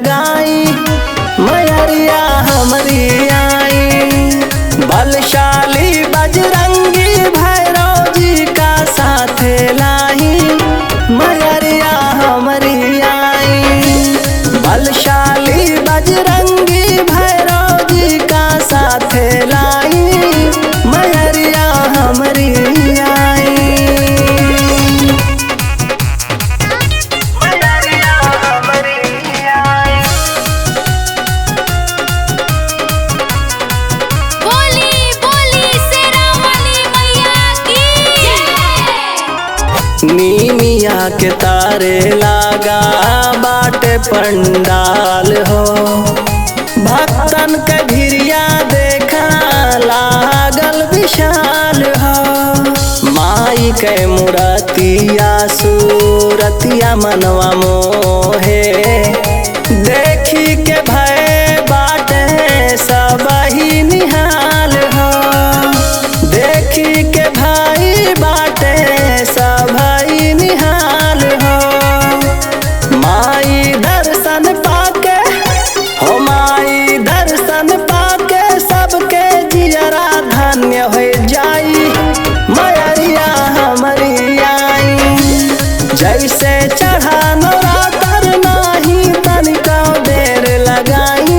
लगाई मैरिया हमारी आई। बलशाली बजरंगी भैरव जी का साथ लाई मैरिया हमारी आई। बलशाली बजरंगी भैरव जी का साथ लाई मैरिया हमारी आई। मैरिया हमारी आई। बोली बोली शेरावाली मैया की जय। नीमिया के तारे लागा बाटे पंडाल हो, भक्तन के भिरिया देखा लागल विशाल हो। माई के मूरतिया सूरतिया मनवा मोहे, देखी के भय बाटे सब ही निहाल हो। देखी के भाई बाटे सब ही निहाल हो। माई दर्शन पाके हो माई दर्शन पाके सबके जियरा धन्य हो जाई मैरिया हमारी आई। जैसे चढ़ा नवरात्र नाही तनिका देर लगाई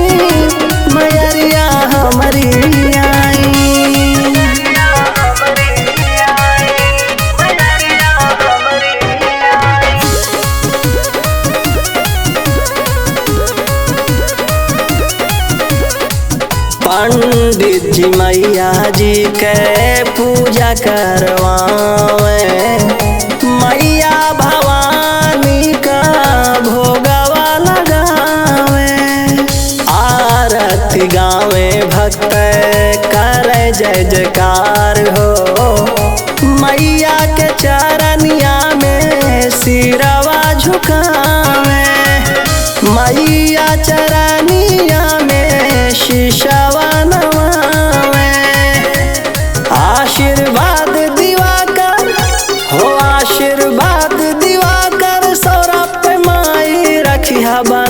मैरिया हमारी आई। पंडित जी मैया जी के पूजा करवावे, मैया भवानी का भोगवा लगावे। आरती गावे भक्त करे जय जयकार हो, मैया के चरनिया में सिरवा झुकावे। मैया चरनिया में शीशवा नवावे। आशीर्वाद दिवाकर हो आशीर्वाद दिवाकर सौरभ पे माई रखिया बा।